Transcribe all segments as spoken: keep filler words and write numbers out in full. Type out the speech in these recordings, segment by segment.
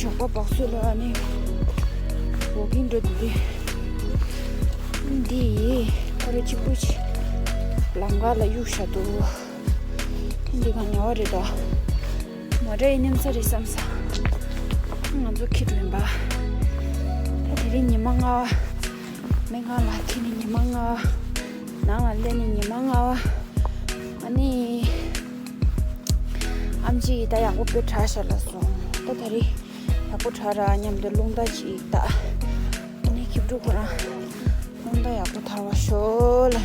ཞོགས་པ་བག་སུ་ལ་ནི་ཝོག་ཀིང་འགྲོ་འདུག་གི། འདི་ཡིས་ཁོ་ར་གཅིག་པུ་ཅིག་ལམ་ཁ་ལ་གཡུག་བཞག་འདུག། འདི་ག་ཉལ་བ་རེད་དོ། མོ་ཊ་ཡི་མཉམ་ས་རེད་བསམ་ས། ང་ཚོ་ཁྱི་འགྲོ་ཡིན་པ། ད་དེ་རིང་ཉི་མ་ལྔ་པ། མི་ང་ལ་ཁྱི་ནི་ཉི་མ་ལྔ་པ། ནང་ལ་སླེབས་ནི་ཉི་མ་ལྔ་པ། ཨ་ནི། ཨམ་ཆི་ཡིས་ད་ཡག་པོ་དཔེ་དྲག་ཤག་ལབ་སོང་། ད་ད་རེས་ཡག་པོ་དྲག་ར་མཉམ་དུ་རླུང་རྟ་ཅིག་ད། ཨ་ནི་ཁྱི་ཕྲུག་ཁོ་རང་རླུང་རྟ་ཡག་པོ་དར་བ་ཤོག་ལ།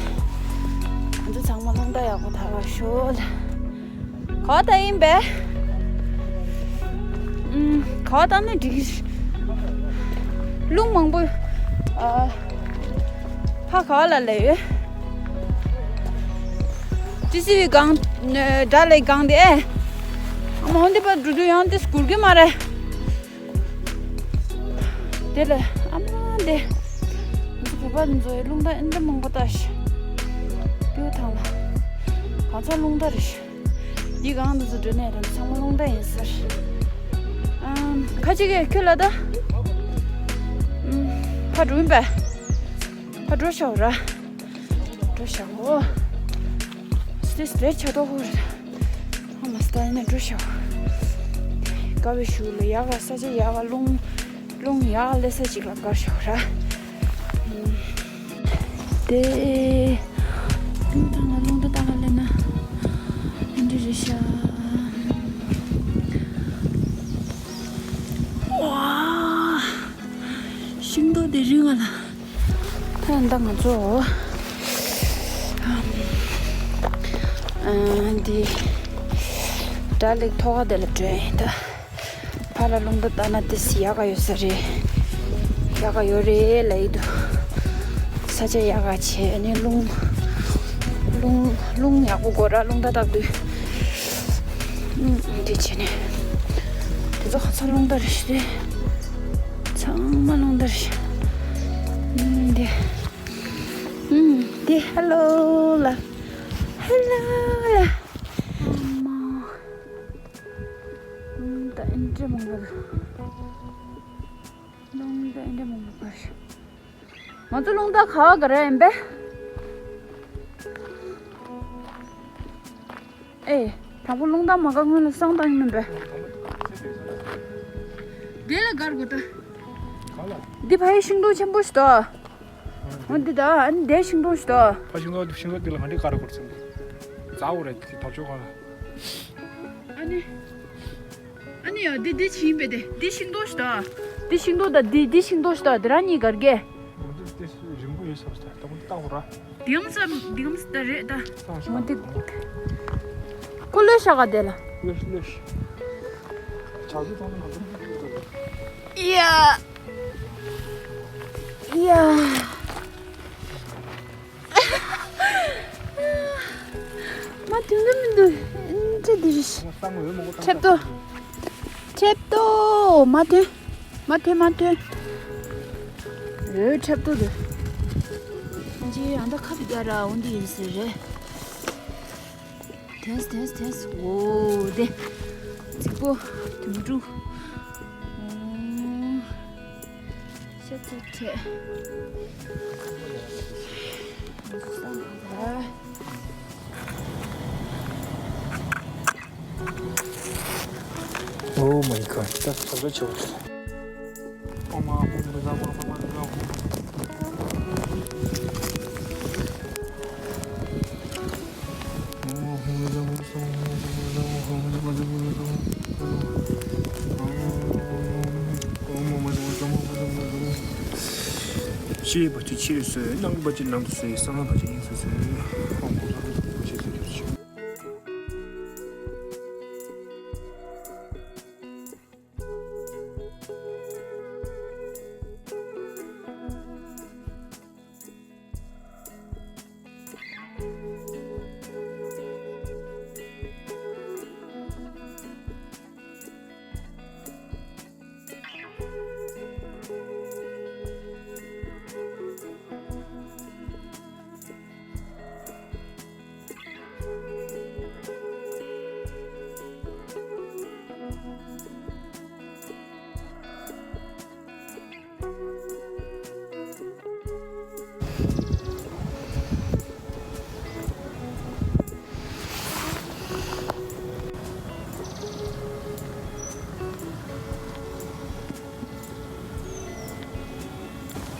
ང་ཚོ་ཚང་མ་རླུང་རྟ་ཡག་པོ་དར་བ་ཤོག་ལ། ག་པར་ལྟ་ཡིན་པས། ཨུམ། ག་པར་ལྟ་ན་འགྲིག་གི། རླུང་མང་པོ། ཨ། ཕ་ག་པར་ལ་ལས་ཡོད། ཏི་སི་བི་སྒང་། དགྲ་ལའི་སྒང་དེ་ཨེ། ཨ་མ་འོན་ཏེ་པ་འགྲོ་དུས་ཡང་དེ་སྒུར་གི་མ་རེད། དེ་ལ་ཨ་མ་དེ། ང་ཚོ་བོད་པ་འདི་ཚོའི་རླུང་རྟ་ཨེ་འདྲ་མང་པོ་ལྟ་ཞིག། བེའུ་ཐང་ལ། གང་ཚ་རླུང་རྟ་རེད་ཞིག། འདི་གང་དུ་ཚུར་འགྲོ་ནས་རང་ཚང་མ་རླུང་རྟ་ཡིན་ཟེར། ཨམ། ཁ་ཅིག་གིས་ཁྱོད་ལ་ད། ཨམ། ཕར་འགྲོ་ཡིན་པས། ཕར་འགྲོ་ཤོག་ར། འགྲོ་ཤོག་འོ། སི་སི་རེད་ཆ་ཏོག་ཧོ་རེད། ཨ་མ་སི་ད་ཡིན་ན་འགྲོ་ཤོག་དགའ་བའི་གཞུག་ལ་ཡག་ག་ས་ཆ་ཡག་ག་རླུང་། རླུང་ཡག་ག་སླེབས་ས་ཅིག་ལ་དགའ་ཤོག་ར། ཨམ། དེ། ཐང་ལ་རླུང་རྟ་ལྟ་ག་སླེབས་ན། ཨེ་འདྲ་རེད་ཤག་ཝ། ཤིང་ཏོག་དེ་རིང་ང་ལ། ད་ད་ང་ཚོ། ཨ། འདི། དགྲ་ལའི་ཐོག་ཁ་དེ་ལ་འགྲོ་ཡིན་ད། ཕར་ལ་རླུང་རྟ་ལྟ་ན་ཏིས་ཡག་ག་ཡོད་ས་རེད། ཡག་ག་ཡོད་རེད་ལབ་ཡི་འདུག་ས་ཆ་ཡག་ག་བྱས་ནས་རླུང་། རླུང་། རླུང་ཡག་པོ་དགོས་ར་རླུང་རྟ་ལྟ་དུས། ཨུམ། དེ་བྱས་ནས། དེ་ཚོ་ཧ་ཚང་རླུང་རྟ་རེད་ཤག་དེ། ཚང་མ་རླུང་རྟ་རེད་ཤག་ཨུམ། དེ། ཨུམ། དེ་ཧེ་ལོ་ལ། ཧེ་ལོ་ལ། ཨ་མ། རླུང་རྟ་ཨེ་འདྲ་མང་པོ་འདུག་རླུང་རྟ་ཨེ་འདྲ་མང་པོ་འདུག་ང་ཚོ་རླུང་རྟ་ག་བ་ག་རེ་ཡིན་པས། ཨེ། དང་པོ་རླུང་རྟ་མ་བཀག་སྔོན་ལ་བསང་བཏང་ཡིན་པས། དེ་ལ་སྒར་དགོས་ད། ག་ལ། འདི་ཕ་ཡི་ཤིང་སྡོང་ཆེན་པོ་ཞིག་འདུག་འོ་འདི་ད་ཨ་ནི་དེ་ཤིང་སྡོང་ཞིག་འདུག་ཕ་ཤིང་སྡོང་ཤིང་སྡོང་འདི་ལ་ག་འདྲའི་དཀར་པོ་རེད་ཟེར་འདུག་རྫ་པོ་རེད་དེ་ཐབ་ཆོག་ག་ལ། ཨ་ནི། ཨ་ནི་ཡ་འདི་འདི་ཕྱིན་པས་དེ་འདི་ཤིང་སྡོང་ཞིག་འདུག་འདི་ཤིང་སྡོང་དང་འདི་འདི་ཤིང་སྡོང་ཞིག་འདུག་འདི་རང་གཉིས་སྒར་གས། འོ་འདི་འདི་རིང་པོ་ཡོད་ས་རེད་ད་འོ་འདི་ལྟ་བུ་ར། འདི་གམ་ས་འདི་གམ་ས་ད་རེད་ད། ས་འོ་འདི། ཁོ་ལོས་ཤ་ག་དེ་ལ། ལོས་ལོས། ཆག་སུ་ཐོང་ནི་མ་ཐོང་ནི། ཡ། ཡ། མ་ཐོན་གི་མི་འདུག་ཨིན་ཅི་འདི་རེད། ཁྲེབ་ཏོ། ཁྲེབ་ཏོ་མ་ཐོན། མ་ཐོན་མ་ཐོན། འོ་ཁྲེབ་ཏོ་འདི། ཨིན་ཅི་ཨ་ད་ཁ་བི་ཀ་ར་འོ་འདི་ཡིན་ཟེར་རེད། དེས་དེས་དེས། འོ་དེ། རྫིག་པོ། དུམ་གྲུ། འོ། ཤ་ཚ་ཁྲེ། Oh my god. ད་ཚ་ཚ་ཆེ་བ། ཕྱི་ཡི་བ་ཅི་ཕྱི་ཡི་སོས། ནང་གི་བ་ཅི་ནང་དུ་སོས། གསང་བ་ཅི་ཡིན་སོས་སོས། ཧོ་མོ་ལ་ལ་བ་ཅི་སོས་སོས།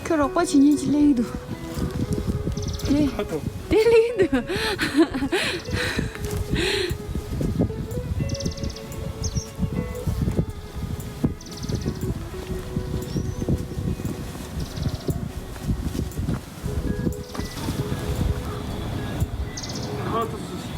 ཁྱོད་རོགས་པ་བྱེད་མཁན་ཅིག་སླེབས་ཀྱི་འདུག་དེ། ཁ་ཐོ། དེ་སླེབས་ཀྱི་འདུག་ཁ་ཐོ་སུ།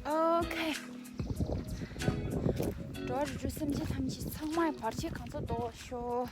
ཨོ་ཁེ། འགྲོ་བ་རིགས་དྲུག་སེམས་ཅན་ཐམས་ཅད་ཚང་མ་བར་ཆད་གང་ཚང་ཟློག་ཤོག